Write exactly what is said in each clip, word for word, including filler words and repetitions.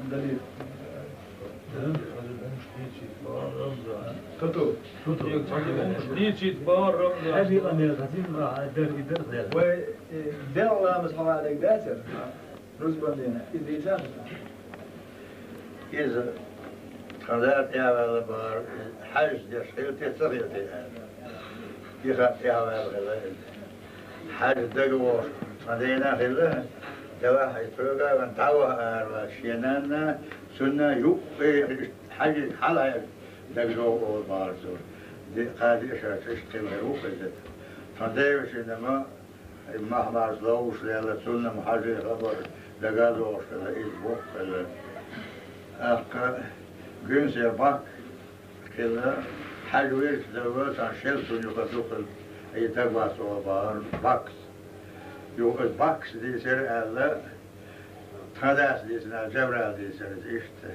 Дали. Тату. Тату. Дийцийта бахар Рамзан. Хьаби къамел хазин, а, дар, и дар хазин. Вай, э, Делан ламаз хьалхараг дацар? Рузбан дийнахь. Иза дийцар? Иза тхан да тӀехваьлла бахар, хьаьжас деш хилла те, ца хилла те аьлла. И хатӀ тӀехваьлла хилла иза. Хьаьжа дага вогӀуш тхан дена хилла, делахь и тхоьга ван дӀаваха араваьлла шен нанна, цунна юккъе хьаьжа хьалхьаьжа дага вогӀу олу бахар цо. Ди-, кхази ишар иштта хилла ву иза. Тхан девашина ма Махьмас ловш лелла, цунна-м хьаьжи хабар дагадогӀуш хилла, иза боккха хилла. ТӀаккха Гуьнсера Бакс хилла, хьаьжа вирча дала, цхьана шел цунна юкъа дукха и дагавац олу бахар Бакс. Юха иза Бакс дийцира аьлла, тхан дас дийцина, Жабрал дийцира иза иштта.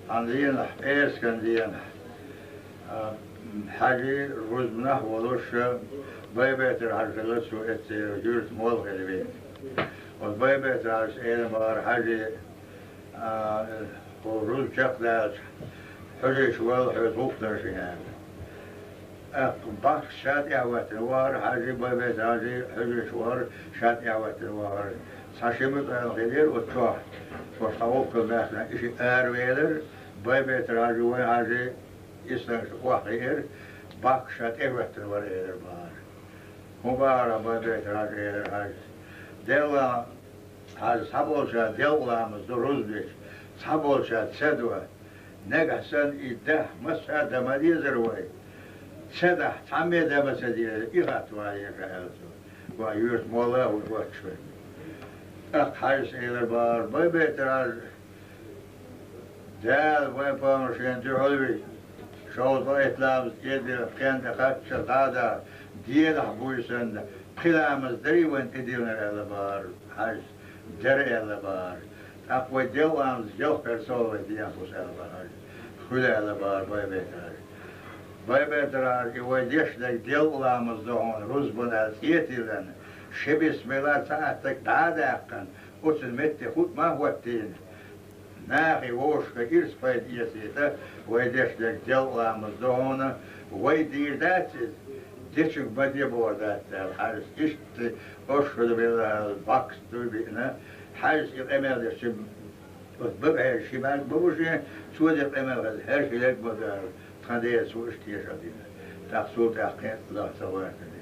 Цхьана дийнахь, пӀераскан дийнахь, а, хьаьжи рузбанехь волуш, Байбетар-Хьаьжа хилла цо эццахь юьртан молла хилла вина. Оцу Байбетар-Хьаьжас элира бахар хьаьжи, а, хӀу рузба чекхдаьлча, хьуьжарш вала хьоьца гӀуллакх дан шен аьлла. ТӀаккха Бакс ша тӀехӀоьттина вахара, хьаьжи, Байбетар-Хьаьжи хьуьжарш вахара, ша тӀехӀоьттина вахара. Цхьа ши муьтӀахь хилира оцу чохь, оцу тхан воккхал баьхна, и шиъ аравелира, Байбетар-Хьаьжи, вайн хьаьжи, исс лангаш охьахиира, Бакс ша тӀехӀоьттина вара элира бахара. ХӀун бахара, Байбетар-Хьаьжа, элира хьаьжас. Делла Хьажа, цхьаболчара делкъа ламаз до рузба дича, цхьаболчара ца до. Нагахь санна и дахь массара а дан ма дезара вай. Ца дахь, цхьамма а дан ма ца дезара, и хатта ван еза аьлла цо. Вай юьртан молла а ву оццу шуьга. ТӀаккха Хьажас элира бахара, Байбетар-Хьажа, Дала вайн пайхамар шена дуьхьал вий, шовзткъе итт ламаз тӀедиллина, пхенна тӀе кхаччалц дӀа а даха, делахь буй санна, пхи ламаз дарий вайна тӀедиллинарг аьлла бахара Хьажас. Дара аьлла бахара. ТӀаккха вай делкъа ламаз ялх персол вай дехьа бу аьлла бахара. Хуьлу аьлла бахара Байбетар-Хьажа. Байбетар-Хьажа, и вай деш дерг делкъа ламаз ду хьуна, рузбан аьлла цӀе а тиллина, ши бисмилла, цхьа аттаг дӀа а даьккхина, оццул метте хӀуъа ма хӀоттийна. Нахе вовшашка ирс пайда эцийта, вай деш дерг делкъа ламаз ду хьуна, вай дийр дац иза, дечунга ма де бохур дац аьлла, Хьажас иштта ош хила белла аьлла, баккхийчу дуй биъна, Хьажас и къамел деш, ши, оцу бакъахьерчу ши бӀаьрг ма бу шен, цо дерг къамел хеза, хӀара ши лерг ма ду аьлла, тхан дера цо иштта тешал дина. ТӀаккха цул тӀаьхьа кхин а лаха ца гӀоьртина.